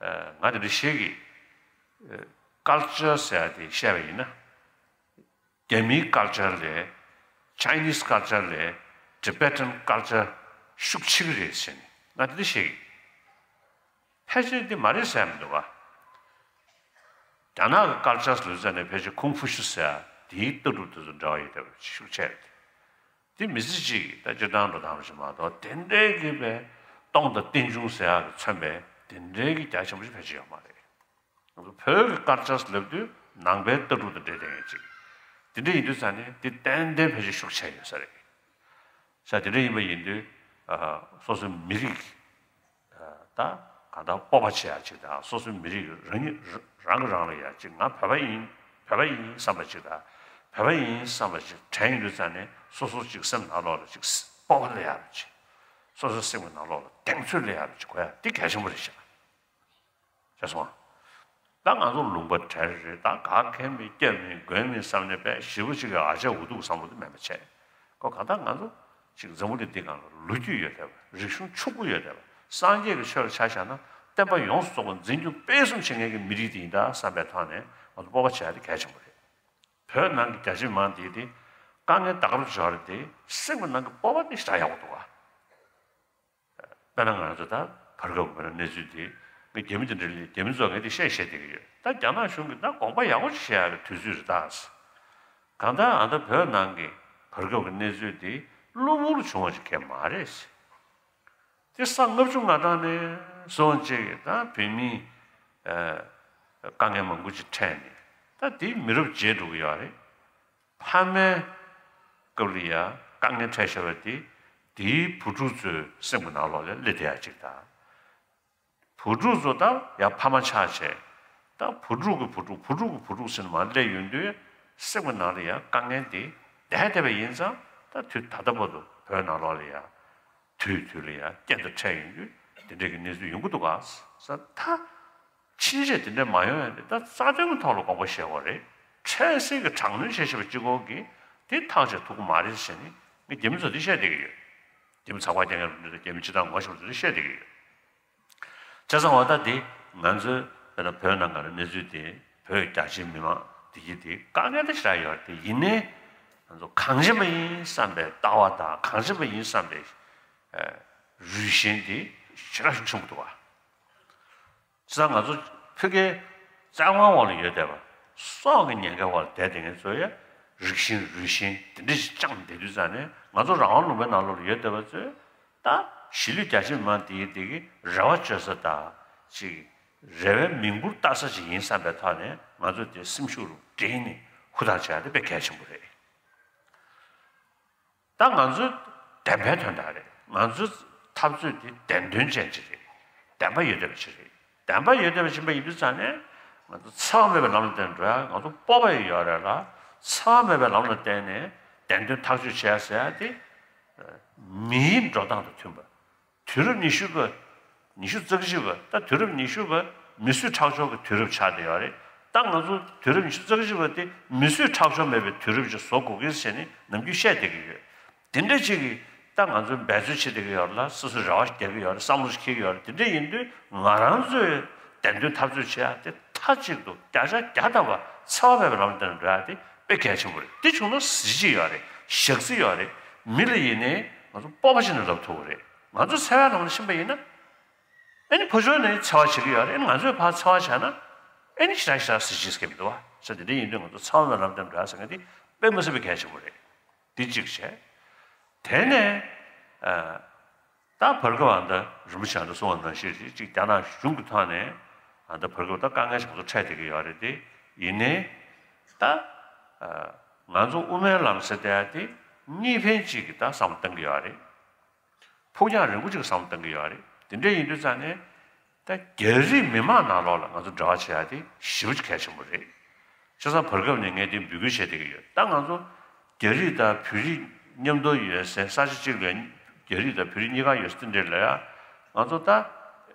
ཨ་ང་དེ་འདྲ་ཤེས་ཀྱི། ཨ་ཀལ་ཅར་ཟེར་ཡ་དེ་བཤད་པ་ཡིན་ན། རྒྱ་མིའི་ཀལ་ཅར་ལས་Chinese culture ལས་Tibetan culture ཤུགས་ཆེ་གི་རེད་ཟེར་ནས་ང་དེ་འདྲ་ཤེས་ཀྱི། ཕལ་ཆེར་འདི་མ་རེད་ཟེར་མི་འདུག་ག་རྒྱ་ནག་གི་ཀལ་ཅར་ལ་ཟེར་ནས་ཕལ་ཆེར་ཁུང་ཧྥུ་ཤུ་ཟེར་ཡ་དེའི་ལྟ་གྲུབ་དེ་ཚོ་འབྲེལ་བ་ཡོད་བསྡད་པ་ཤུགས་ཆེ་རེད། དེ་མི་ཚེ་གཅིག་གི་ད་སྤྱིར་བཏང་འགྲོ་སྟངས་རེད་མ་གཏོགས་དེ་འདྲའི་གི་པའི་སྟོང་དང་རྟེན་འབྱུང་ཟེར་ཡག་གི་མཚོན་པའི་དེ་འདྲའི་གི་རྒྱ་ཆེན་པོ་ཞིག་ཕལ་ཆེར་ཡོད་མ་རེད། ང་ཚོ་བོད་ཀྱི་ཀལ་ཅར་ལབ་དུས་ནང་པའི་ལྟ་གྲུབ་དང་འབྲེལ་བསྡད་ཡོད་ཅིག་དེ་འདྲ་ཡིན་དུས་ཙང་ནས་དེ་ཏན་ཏན་ཕལ་ཆེར་ཤུགས་ཆེ་ཡོད་ས་རེད། ས་དེ་འདྲ་ཡིན་པ་ཡིན་དུས་ཨ་སོ་སོའི་མི་རིགས་ད་གང་ལྟར་སྤོབས་པ་བྱེད་ཡག་ཅིག་དང་། སོ་སོའི་མི་རིགས་རང་ཉིད་རང་གིས་རང་ལ་ཡག་ཅིག་ང་བོད་པ་ཡིན་བོད་པ་ཡིན་བསམ་པ་ཅིག་དང་། བོད་པ་ཡིན་བསམ་པ་ཅིག་དྲན་ཡོང་དུས་ཙང་ནས་སོ་སོ་ཅིག་སེམས་ནང་ལོགས་ལ་ཅིག་སྤོབས་པ་སླེབས་ཡག་ཅིག་སོ་སོའི་སེམས་ཀྱི་ནང་ལོགས་ལ་གདེང་ཚོད་སླེབས་ཡག་ཅིག་དགོས་ཡག་འདི་གལ་ཆེན་པོ་རེད་ཤག་ཤེས་སོང་ང་། ད་ང་ཚོ་ལུང་པ་བྲལ་རེད། ད་ག་གེ་མིན་སྐྱབས་མིན་དགོན་མིན་བསམ་ནས་པས་ཞེ་པོ་ཅིག་གི་ཨ་ཅག་འུ་ཐུག་བསམ་བློ་དེ་མེད་པ་བྱས། ཁོ་གང་ལྟར་ང་ཚོ་ཅིག་འཛམ་བུ་གླིང་འདི་སྒང་ལ་ལོ་རྒྱུས་ཡོད་བསྡད་པ། རིག་གཞུང་ཕྱུག་པོ་ཡོད་བསྡད་པ། སངས་རྒྱས་ཀྱི་ཆོས་ལ་ཆ་བཞག་ན་བསྟན་པ་ཡོངས་སུ་རྫོགས་པ་འཛིན་སྐྱོང་སྤེལ་གསུམ་བྱེད་མཁན་གྱི་མི་རིགས་དེ་ཡིན་ད་བསམ་པའི་ཐོག་ནས་ང་ཚོ་སྤོབས་པ་བྱེད་ཡ་དེ་གལ་ཆེན་པོ་རེད། བོད་ནང་གི་རྒྱ་ཆེ་མང་དེ་དེ་ དཀའ་ངལ་ད་ག་རང་བྱུང་བ་རེད་དེ། སེམས་ཀྱི་ནང་གི་སྤོབས་པ་དེ་ཞེ་དྲག་ཡག་པོ་འདུག་ག་དཔེར་ན་ང་ཚོ་ད་བར་སྐབས་ཀྱི་གནས་ཚུལ་དེ་ངས་རྒྱ་མི་དེ་འདྲ་ལ་རྒྱ་མི་ཚོ་ངས་དེ་བཤད་བཤད་བསྡད་ཀྱི་ཡོད། ད་རྒྱ་ནག་གཞུང་གིས་ད་དགོངས་པ་ཡག་པོ་ཞིག་བཞེས་ཡག་གི་དུས་ཚོད་རེད་ད། གང་ལྟར་ཨ་ད་བོད་ནང་གི་བར་སྐབས་ཀྱི་གནས་ཚུལ་དེ་གློ་བུར་བྱུང་བ་ཞིག་གང་ཡང་མ་རེད། དེ་ས་ལྔ་བཅུ་ང་གྲངས་ནས་བཟུང་བྱས་ཀྱི་ད་བོད་མིའི་ཨ་དཀའ་ངལ་མང་པོ་ཅིག་འཕྲད་ནས་ད་དེའི་མི་རབས་བརྗེས་འགྲོ་གི་ཡོད་རེད། ཕ་མའི་སྐབས་ལ་ཡ་དཀའ་ངལ་འཕྲད་བཞག་པ་དེ་དེའི་བུ་ཕྲུག་ཚོའི་སེམས་ཀྱི་ནང་ལོགས་ལ་སླེབས་བསྡད་ཡ་ཅིག་དང་། བུ་ཕྲུག་ཚོ་ད་ཡ་ཕ་མ་ཆགས་བྱས། ད་བུ་ཕྲུག་གི་བུ་ཕྲུག་བུ་ཕྲུག་གི་བུ་ཕྲུག་ཟེར་ནས་མར་སླེབས་ཡོང་དུས་སེམས་ཀྱི་ནང་ལ་ཡ་དཀའ་ངལ་དེ་བསྡད་བསྡད་པ་ཡིན་ཙང་། ད་དུས་ད་ལྟ་བར་དུ་བོད་ནང་ལོགས་ལ་ཡ་དུས་དུས་ལ་ཡ་རྐྱེན་དང་འཕྲད་ཡོང་དུས་དེ་འདྲའི་གི་གནས་ཚུལ་ཡོང་གི་འདུག་ག་ཟེར། ད་ཕྱིན་ཆད་དེ་འདྲ་མ་ཡོང་ཡ་དེ་ད་རྩ་དོན་གྱི་ཐོག་ལ་དགོངས་པ་བཞེས་དགོས་རེད། འཕྲལ་སེལ་གྱི་དྲག་གནོན་བྱེད་བཞིན་པ་གཅིག་པོ་གིས་དེ་ཐག་བཅད་ཐུབ་ཀྱི་མ་རེད་ཟེར་ནས་ངས་རྒྱ་མི་ཚོ་དེ་བཤད་བསྡད་ཀྱི་ཡོད། རྒྱ་མི་ཚགས་པར་རྒྱག་མཁན་རེད་འདུག་རྒྱ་མི་སྤྱི་བཏང་ངོ་ཤེས་པ་ཚོ་དེ་བཤད་བསྡད་ཀྱི་ཡོད། བྱས་ཙང་འོ་ད་དེ་ང་ཚོའི་དཔེར་ན་བོད་ནང་གི་གནས་ཚུལ་དེ་བོད་རྒྱ་ཆེའི་མི་མང་དེ་གྱིས་དེ་དཀའ་ངལ་དེ་ཞེ་དྲག་ཡོད་རེད། དེ་ཡིན་ནའི་ང་ཚོ་གང་བྱེད་པ་ཡིན་བསམ་པའི་ལྟ་བ་དང་གང་བྱེད་པ་ཡིན་བསམ་པའི་ཨ་རུས་ཞེན་དེ་ཞེ་དྲག་ཤུགས་ཆེན་པོ་འདུག་བ། བྱས་ཙང་ང་ཚོ་ཕ་གིའི་བཙན་དབང་འོག་ལ་ཡོད་བསྡད་པ། སྲོག་གི་ཉེན་ཁའི་འོག་ལ་བསྡད་བསྡད་མཁན་ཚོ་ཡ་རིགས་ཞེན་རུས་ཞེན་དེ་འདྲ་ཞིག་བཅངས་བསྡད་དུས་ཙང་ནས། ང་ཚོ་རང་དབང་ལུང་པའི་ནང་ལོགས་ལ་ཡོད་བསྡད་པ་ཚོས་ད་གཞིས་ལུས་རྒྱ་ཆེ་མི་མང་དེ་ཡི་དེ་གི་རེ་བ་བཅོལ་ས་དང་ཅིག་རེ་བའི་མིང་འབུར་བཏགས་ས་ཞིག་ཡིན་བསམ་པའི་ཐོག་ནས་ང་ཚོ་དེ་སེམས་ཤུགས་རུ་སྒྲིལ་ནས་ཧུར་ཐག་བྱས་ཏེ་དཔེ་གལ་ཆེན་པོ་རེད། ད་ང་ཚོའི་བདེན་པའི་དོན་དག་རེད། ང་ཚོའི་འཐབ་རྩོད་དེ་བདེན་དོན་ཅན་ཅིག་རེད། བདེན་པ་ཡོད་བསྡད་པ་ཅིག་རེད། བདེན་པ་ཡོད་བསྡད་པ་ཅིག་ཡིན་པ་ཡིན་དུས་ཙང་ནས་ང་ཚོ་འཚེ་བ་མེད་པའི་ལམ་ལ་བརྟེན་འགྲོ་ཡ། ང་ཚོ་སྤོབས་པ་ཡོད་རེད་ལ། འཚེ་བ་མེད་པའི་ལམ་ལ་བརྟེན་ནས་བདེན་དོན་ཐག་གཅོད་བྱེད་ཡ་ཟེར་ཡ་དེ་མིའི་འགྲོ་སྟངས་དང་མཐུན་པ། དུས་རབས་ཉི་ཤུ་པ། ཉི་ཤུ་རྩ་གཅིག་པ། ད་དུས་རབས་ཉི་ཤུ་པ་མི་གསོད་ཁྲག་སྦྱོར་གྱི་དུས་རབས་ཆགས་བསྡད་ཡོད་རེད། ད་ང་ཚོ་དུས་རབས་ཉི་ཤུ་རྩ་གཅིག་པ་དེ་མི་གསོད་ཁྲག་སྦྱོར་མེད་པའི་དུས་རབས་ཅིག་བཟོ་དགོས་ཀྱི་ཟེར་ནས་ནམ་རྒྱུན་བཤད་བསྡད་ཀྱི་ཡོད། དེ་འདྲ་ཅིག་གིས་ད་ང་ཚོ་འབད་རྩོལ་བྱེད་བསྡད་ཀྱི་ཡོད་རེད་ལ། སོ་སོས་རེ་བ་ཞིག་རྒྱག་གི་ཡོད་རེད། བསམ་བློ་ཞིག་འཁྱེར་གྱི་ཡོད་རེད། དེ་འདྲ་ཡིན་དུས་ང་རང་ཚོས་བདེན་དོན་འཐབ་རྩོད་བྱེད་ཡ་དེ་མཐའ་གཅིག་ཏུ་བརྒྱ་ཆ་བརྒྱ་ཐམ་པ་འཚེ་བ་མེད་པའི་ལམ་དེ་ནས་འགྲོ་ཡ་དེ་དཔེ་གལ་ཆེན་པོ་རེད། དེ་བྱུང་ན་གཟི་བརྗིད་ཡོད་རེད། ཞག་རྩི་ཡོད་རེད། མི་ལ་ཡིན་ནའི་ང་ཚོ་སྤོབས་པ་ཅིག་ནས་ལབ་ཐུབ་ཀྱི་རེད། ང་ཚོ་འཚེ་བའི་ལམ་ལ་ཕྱིན་པ་ཡིན་ན། ཨེ་ནི་ཕར་ཕྱོགས་ནས་འཚེ་བ་བྱེད་ཀྱི་ཡོད་རེད། ཨེ་ནི་ང་ཚོས་ཕར་འཚེ་བ་བྱས་ན་ཨེ་ནི་ཞེ་དྲག་ཞེ་དྲག་གཟི་བརྗིད་ཟེར་མཁན་མི་འདུག་བ། ས་དེ་འདྲ་ཡིན་དུས་ང་ཚོ་འཚེ་བ་མེད་ལམ་དེར་འགྲོ་ཟེར་མཁན་དེ་དཔེ་མི་སྲིད་པའི་གལ་ཆེན་པོ་རེད། འདི་གཅིག་བྱས། དེ་ནས་ཨ་ད་བར་སྐབས་ཨ་ད་རིན་པོ་ཆེ་ཨ་ད་གསུངས་པ་ནང་བཞིན་རེད། གཅིག་རྒྱ་ནག་གཞུང་གི་ཐོག་ནས་ཨ་ད་བར་སྐབས་ད་དཀའ་ངལ་ཞིག་ང་ཚོ་འཕྲད་བསྡད་ཀྱི་ཡོད་རེད་དེ། ཡིན་ནའི་ད་ཨ་ང་ཚོ་དབུ་མའི་ལམ་ཟེར་བསྡད་ཡ་དེ་གཉིས་ཕན་གཅིག་གི་ད་བསམ་བློ་གཏོང་གི་ཡོད་རེད། ཕུགས་རྒྱང་རིང་པོ་ཅིག་བསམ་བློ་གཏོང་གི་ཡོད་རེད། དེ་འདྲ་ཡིན་དུས་ཙང་ནས་ད་རྒྱ་རིགས་མི་མང་ནང་ལོགས་ལ་ང་ཚོ་འབྲེལ་བ་བྱེད་ཡ་དེ་ཞེ་པོ་ཅིག་གལ་ཆེན་པོ་རེད། བྱས་ཙང་བར་སྐབས་ནས་ངས་དེ་འབོད་སྐུལ་བྱས་བསྡད་ཀྱི་ཡོད། ད་ང་ཚོ་རྒྱ་རིགས་དང་བོད་རིགས་མཉམ་དུ་ཡོད་སའི་ས་ཆ་གཅིག་ལ་རྒྱ་རིགས་དང་བོད་རིགས་གཉིས་ཀ་ཡོད་ས་དེ་འདྲ་ལ་ཡ་ང་ཚོ་ད་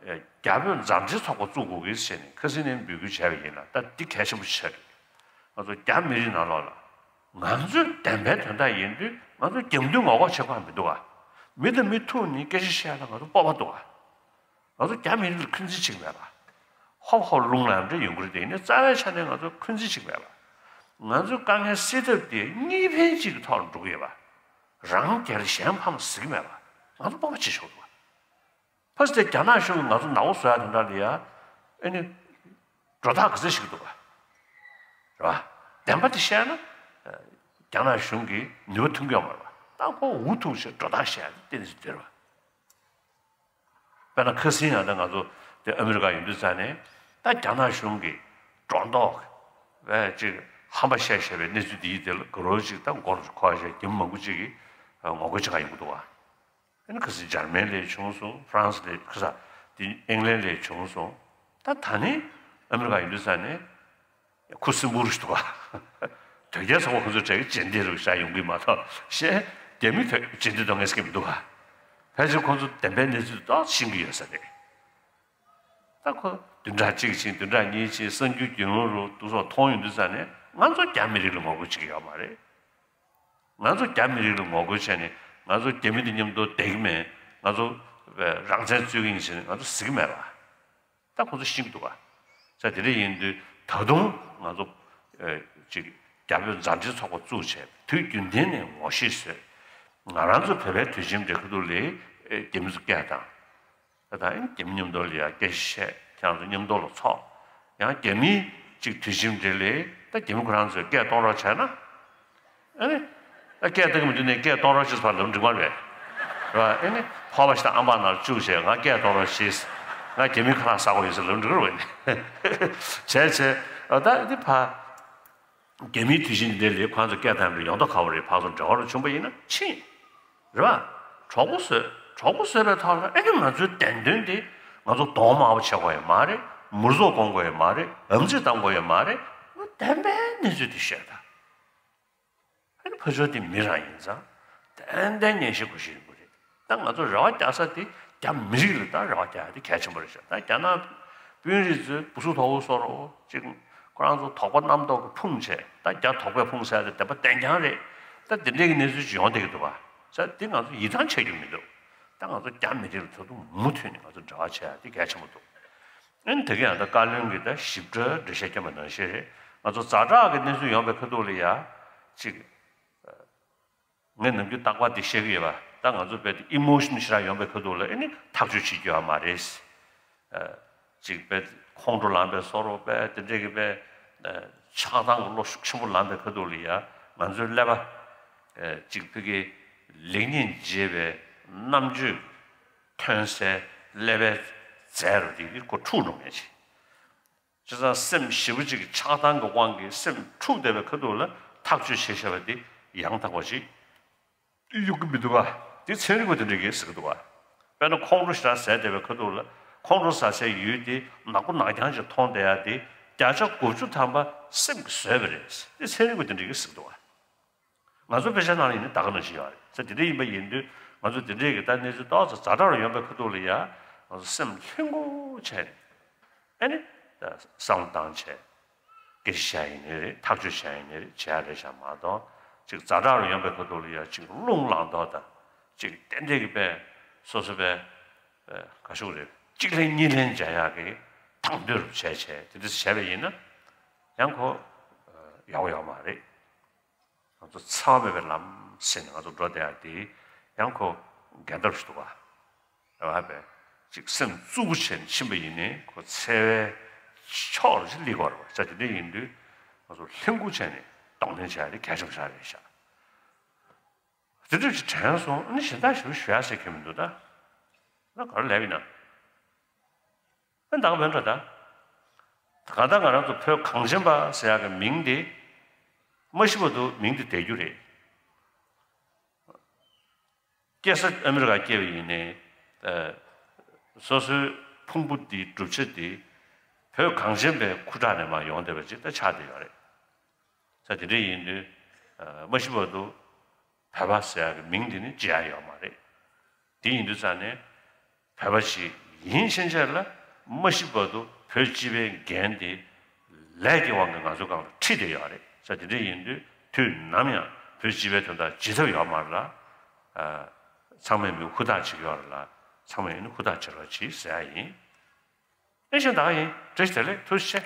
རྒྱ་བོད་མཛའ་འབྲེལ་ཚོགས་པ་བཙུགས་དགོས་ཀྱི་ཟེར་ནས་ཁ་སང་ནས་འབོད་སྐུལ་བྱས་པ་ཡིན་ལ། ད་འདི་གལ་ཆེན་པོ་ཞིག་རེད། ང་ཚོ་རྒྱ་མི་རིགས་ནང་ལོགས་ལ་ང་ཚོའི་བདེན་པའི་དོན་དག་ཡིན་དུས་ང་ཚོ་རྒྱབ་མདུན་ངོ་ལྐོག་བྱེད་དགོས་མི་འདུག་ག་མི་དང་མི་ཐུག་ནས་སྐད་ཆ་བཤད་ཡ་ལ་ང་ཚོ་སྤོབས་པ་འདུག་ག་ང་ཚོ་རྒྱ་མི་རིགས་ལ་འཁོན་འཛིན་བྱེད་ཀྱི་མེད་པ། ཧོབ་ཧོབ་རླུང་ལ་ཡང་འདྲ་ཡོང་གི་རེད་དེ། ཡིན་ནའི་རྩ་བའི་ཆ་ནས་ང་ཚོ་འཁོན་འཛིན་བྱེད་ཀྱི་མེད་པ། ང་ཚོའི་དཀའ་ངལ་སེལ་ཐབས་དེ་གཉིས་ཕན་གཅིག་གི་ཐོག་ལ་འགྲོ་གི་ཡོད་པ། རང་སྒེར་གཞན་ཕམ་ཟེར་གྱི་མེད་པ། ང་ཚོ་སྤོབས་པ་བྱེད་ཆོག་འདུག་ག་ཕ་སི་ཏེ་རྒྱ་ནག་གཞུང་གིས་ང་ཚོ་ནག་པོ་བཟོ་ཡ་དེ་འདྲ་ལ་ཡ་ཨེ་ནི་སྒྲོ་བཏགས་ག་ཚོད་ཞིག་འདུག་ག་རེད་བ། བདེན་པ་དེ་བཤད་ན་རྒྱ་ནག་གཞུང་གིས་ནུས་པ་ཐོན་གྱི་ཡོད་མ་རེད་བ། ད་ཁོ་འུ་ཐུག་བྱས་སྒྲོ་བཏགས་བཤད་ཡ་དེ་ཏན་ཏན་ཞིག་འདུག་རེད་བ། དཔེར་ན་ཁ་སང་ཡང་ད་ང་ཚོ་དེ་ཨ་མི་རི་ཀ་ཡོང་དུས་ཙང་ནས་ད་རྒྱ་ནག་གཞུང་གིས་སྒྲོ་འདོགས་བས་ཅིག་ཧམ་པ་བཤད་བཤད་པའི་གནས་ཚུལ་འདིའི་དེ་ལ་དགའ་རབ་ཅིག་ད་མགོ་ཁོག་བྱས་རྒྱ་མི་མང་པོ་ཅིག་གིས་ངོ་རྒོལ་བྱེད་ག་ཡོང་གི་འདུག་བ། ཨ་ནི་ཁ་སང་འཇར་མན་ལ་བྱུང་སོང་། ཧྥ་རན་སི་ལ། ཁ་སང་དེ་ཨིང་ལན་ལ་བྱུང་སོང་། ད་ད་ནི་ཨ་མི་རི་ཀ་ཡོང་དུས་ཙང་ནས་ཁུ་སིམ་པོ་རུ་ཞིག་འདུག་ག་དོལ་རྒྱལ་ཚོགས་པ་ཁོ་ཚོའི་གྲས་ཀྱི་རྗེས་འདེད་རུ་ཞིག་ཡོང་གི་མ་གཏོགས་གཞན་རྒྱ་མི་དོལ་རྗེས་འདེད་གཏོང་མཁན་ཞིག་མི་འདུག་ག་ཕལ་ཆེར་ཁོ་ཚོ་བདེན་པའི་གནས་ཚུལ་ཏོག་ཙམ་ཤེས་ཀྱི་ཡོད་ས་རེད། ད་ཁོ་བདུན་ཕྲག་གཅིག་ཕྱིན། བདུན་ཕྲག་གཉིས་ཕྱིན། གསར་འགྱུར་བརྒྱུད་ལམ་རུ་དེ་ཚོ་མཐོང་ཡོང་དུས་ཙང་ནས་ང་ཚོ་རྒྱ་མི་རིགས་ལ་ངོ་རྒོལ་བྱེད་ཀྱི་ཡོད་མ་རེད། ང་ཚོ་རྒྱ་མི་རིགས་ལ་ངོ་རྒོལ་བྱས་ནས་ང་ཚོ་རྒྱ་མི་དང་མཉམ་དུ་བསྡད་ཀྱི་མེད། ང་ཚོ་རང་བཙན་རྩོད་ཀྱི་ཡིན་ཟེར་ནས་ང་ཚོ་ཟེར་གྱི་མེད་པ། ད་ཁོ་ཚོ་ཤེས་ཀྱི་འདུག་ག་ས་དེ་འདྲ་ཡིན་དུས་ད་དུང་ང་ཚོ་ཨ་ཅིག་ རྒྱ་བོད་མཛའ་འབྲེལ་ཚོགས་པ་བཙུགས་བྱས་དུས་རྒྱུན་ལྡན་ནས་ངོ་ཤེས་བཟོས། ང་རང་ཚོ་བོད་པའི་དུས་ཆེན་འདྲ་ཁ་ཐུག་ལ་རྒྱ་མི་ཚོ་སྐད་བཏང་། ད་ལྟ་རྒྱ་མི་མཉམ་དུ་ལ་ཡ་སྐད་ཆ་བཤད། ཁྱེད་རང་ཚོ་མཉམ་དུ་ལ་ཚོགས། ཡང་རྒྱ་མིའི་ཅིག་དུས་ཆེན་འདྲ་ལ་ད་རྒྱ་མི་ཁོ་རང་ཚོས་སྐད་གཏོང་རོགས་བྱས་ན། ཨ་ནི། ད་སྐད་བཏང་གི་མི་འདུག་ནས་སྐད་གཏོང་རོགས་བྱེད་པ་ལབ་འགྲིག་མ་རེད། རེད་བ། ཨ་ནི་ཕོར་པ་ཞིག་དང་ཨམ་པ་ནང་བཅུག་བྱས་ང་སྐད་གཏོང་རོགས་བྱེད། ང་རྒྱ་མི་ཁ་ལག་ཟ་དགོས་ཡོད་ཟེར་ལབ་འགྲིག་རེད་བ། བྱས་བྱས་ད་འདི་ཕ། རྒྱ་མིའི་དུས་ཆེན་འདི་ལས་ཁོང་ཚོ་སྐད་བཏང་བའི་ཡོང་ཐབས་ག་བ་རེད། ཕར་ཚུར་འབྲེལ་བ་རུ་བྱུང་པ་ཡིན་ན་ཕྱིན། རེད་བ། གྲོགས་པོ་བཟོས། གྲོགས་པོ་བཟོས་པའི་ཐོག་ལ་ཨེ་ནི་ང་ཚོའི་བདེན་དོན་འདི་ང་ཚོ་གདོང་དམར་པོ་བྱེད་དགོས་ཡོད་མ་རེད། མུར་ཚོགས་སྐོང་དགོས་ཡོད་མ་རེད། ཨམ་ཙི་བཏང་དགོས་ཡོད་མ་རེད། བདེན་པའི་གནས་ཚུལ་འདི་བཤད་ད། ཨ་ནི་ཕར་ཕྱོགས་དེ་མི་རང་ཡིན་ཙང་། ཏན་ཏན་ཉན་ཤེས་དགོས་ཤེས་ཡིན་པ་རེད། ད་ང་ཚོ་རེ་བ་རྒྱག་ས་དེ་རྒྱ་མི་རིགས་ལ་ད་རེ་བ་རྒྱག་ཡ་དེ་གལ་ཆེན་པོ་རེད་ཤག་ད་རྒྱ་ནག་དཔོན་རིགས་ཚོས་བུ་སུ་དོ་བོ་སོ་རོ་ཅིག་ཁོ་རང་ཚོ་དོགས་པ་རྣམ་རྟོག་གིས་ཕུང་བྱས། ད་རྒྱ་དོགས་པས་ཕུང་ས་དེ་བདེན་པ་བདེན་རྐྱང་རེད། ད་དེ་འདྲའི་གི་གནས་ཚུལ་ཅིག་ཡོང་བསྡད་ཀྱི་འདུག་བ། ས་དེ་ང་ཚོ་ཡིད་ཐང་ཆད་རྒྱུ་མི་འདུག་ད་ང་ཚོ་རྒྱ་མི་རིགས་ལ་ད་དུང་མུ་མཐུད་ནས་ང་ཚོ་འབྲེལ་བ་བྱེད་ཡ་དེ་གལ་ཆེན་པོ་འདུག་ཨ་ནི་དེ་ག་ཡང་ད་བཀའ་བློན་གྱིས་ད་ཞིབ་ཕྲ་འགྲེལ་བཤད་བསྐྱོན་པ་ནང་བཞིན་རེད། ང་ཚོ་ཛ་དྲག་གི་གནས་ཚུལ་ཡོང་བའི་ཁ་ཐུག་ལ་ཡ་ཅིག་ངས་ནམ་རྒྱུན་རྟག་པར་འདི་བཤད་ཀྱི་ཡོད་པ། ད་ང་ཚོ་དཔེ་ཨི་མོ་ཤན་ཞེ་དྲག་ཡོང་པའི་ཁ་ཐུག་ལ་ཨེ་ནི་ཐག་གཅོད་བྱེད་རྒྱུ་ཡོད་མ་རེད། ཅིག་དཔེ་ཁོང་ཁྲོ་ལངས་པའི་བཟོ་འདྲ་དཔེ་དེ་འདྲས་ཀྱི་དཔེ་ཆགས་སྡང་གི་བློ་ཤུགས་ཆེན་པོ་ལངས་པའི་ཁ་ཐུག་ལ་ཡ་ང་ཚོའི་ཀླད་པ། ཅིག་ཕ་གི་ལེགས་ཉེས་འབྱེད་པའི་རྣམ་དཔྱོད་ཐོན་སའི་ཀླད་པའི་རྫས་རུ་དེ་ཁོ་འཁྲུག་འགྲོ་མཁན་ཅིག་བྱས་ཙང་སེམས་ཞེ་པོ་ཅིག་གི་ཆགས་སྡང་གི་དབང་གིས་སེམས་འཁྲུགས་བསྡད་པའི་ཁ་ཐུག་ལ་ཐག་གཅོད་བྱེད་བྱ་བ་དེ་ཡང་དག་པ་ཅིག་ཡོང་གི་མི་འདུག་ག་དེ་ཚན་རིག་པ་དེ་འདྲ་གིས་ཟེར་གི་འདུག་ག་དཔེར་ན་ཁོང་ཁྲོ་ཞེ་དྲག་ཟ་བསྡད་པའི་ཁ་ཐུག་ལ་ཁོང་ཁྲོ་ཟ་སའི་ཡུལ་དེ་ནག་པོ་ནག་རྐྱང་ཅིག་མཐོང་བསྡད་ཡ་དེ་བརྒྱ་ཆ་དགུ་བཅུ་ཐམ་པ་སེམས་ཀྱིས་བཟོས་པ་རེད། དེ་ཚན་རིག་པ་དེ་འདྲ་གིས་ཟེར་གི་འདུག་ག་ང་ཚོ་དཔེ་ཆ་ནང་ལ་ཡིན་ན་ད་ག་ནང་བཞིན་ཡོད་རེད་ཟེར། དེ་འདྲ་ཡིན་པ་ཡིན་དུས་ང་ཚོ་དེ་འདྲའི་གི་ད་གནས་ཚུལ་ཏོག་ཙམ་ཛ་དྲག་རུ་ཡོང་པའི་ཁ་ཐུག་ལ་ཡ་ང་ཚོ་སེམས་ལྷིང་པོ་བྱས་ནས་ཨ་ནི་བསམ་བློ་བཏང་བྱས་སྐད་ཆ་བཤད་ཡིན་ནའི་རེད། ཐག་གཅོད་བྱས་ཡིན་ནའི་རེད། བྱས་རེད་བཞག་མ་གཏོགས་ཅིག་ཛ་དྲག་རུ་ཡོང་པའི་ཁ་ཐུག་ལ་ཡ་ཅིག་རླུང་ལངས་མདོག་དང་ཅིག་ཏན་ཏན་གི་དཔེ་སོ་སོ་དཔེ་ག་ཤུག་རེད། གཅིག་ལན་གཉིས་ལན་མཇལ་ཡག་གི་དང་དོད་རུ་བྱས་བྱས་དེ་འདྲ་བྱས་པ་ཡིན་ན་ཡང་ཁོ་ཡག་པོ་ཡོད་མ་རེད། ང་ཚོ་འཚེ་བ་མེད་པའི་ལམ་ཟེར་ནས་ང་ཚོ་འགྲོ་བསྡད་ཡ་དེ་ཡང་ཁོ་འགལ་ཟླ་རུ་ཞིག་འདུག་ག་རེད་བ། དཔེ་ཅིག་སེམས་རྩུབ་པོ་བྱས་ནས་ཕྱིན་པ་ཡིན་ནའི་ཁོ་འཚེ་བའི་ཕྱོགས་རུ་ཞིག་སླེབས་ཀྱི་ཡོད་རེད་བ། ས་དེ་འདྲ་ཡིན་དུས་ང་ཚོ་ལྷིང་འགུག་བྱས་ནས་གདོང་ལེན་བྱ་ཡ་དེ་གལ་ཆེན་པོ་ཞིག་རེད་ཤག་དེ་འདྲ་ཞིག་དྲན་སོང་། ཨ་ནི་གཞན་དག་ཞིག་ཞུ་ཡ་ཟེར་མཁན་མི་འདུག་ད་ང་ག་རེ་ལབ་ཡིན་ན། ཨ་ནི་ད་ག་བོད་འགྲོ་ད། གང་ལྟར་ང་རང་ཚོ་བོད་གངས་ཅན་པ་ཟེར་ཡག་གི་མིང་དེ་མ་ཤི་བར་དུ་མིང་དེ་བསྡད་རྒྱུ་རེད། སྐྱེས་ས་ཨ་མི་རི་ཀ་སྐྱེས་པ་ཡིན་ནའི་ཨ། སོ་སོའི་ཕུང་པོ་འདིའི་གྲུབ་ཆ་འདི་བོད་གངས་ཅན་པའི་ཁུ་ཁྲག་ནས་མར་ཡོང་བསྡད་པ་ཅིག་ད་ཆགས་བསྡད་ཡོད་རེད། ས་དེ་འདྲ་ཡིན་དུས་ཨ། མ་ཤི་བར་དུ་བོད་པ་ཟེར་ཡག་གི་མིང་འདི་ནི་བརྗེ་ཡག་ཡོད་མ་རེད། དེ་ཡིན་དུས་ཙང་ནས་བོད་པ་ཞིག་ཡིན་ཕྱིན་ཆད་ལ་མ་ཤི་བར་དུ་བོད་སྤྱི་པའི་འགན་དེ་ལས་ཀྱི་དབང་གིས་ང་ཚོའི་སྒང་ལ་ཁྲིད་བསྡད་ཡོད་རེད། ས་དེ་འདྲ་ཡིན་དུས་དུས་ནམ་ཡང་བོད་སྤྱི་པའི་དོན་དག་བརྗེད་ཐབས་ཡོད་མ་རེད་ལ། ཨ། ཚང་མས་མི་ཧུར་ཐག་བྱེད་ཀྱི་ཡོད་རེད་ལ། ཚང་མས་ཡིན་ན་ཧུར་ཐག་བྱེད་རོགས་གྱིས་ཟེར་ཡ་ཡིན། ཨེ་ཤེས་ད་ག་ཡིན། བཀྲ་ཤིས་བདེ་ལེགས། ཐུགས་རྗེ་ཆེ།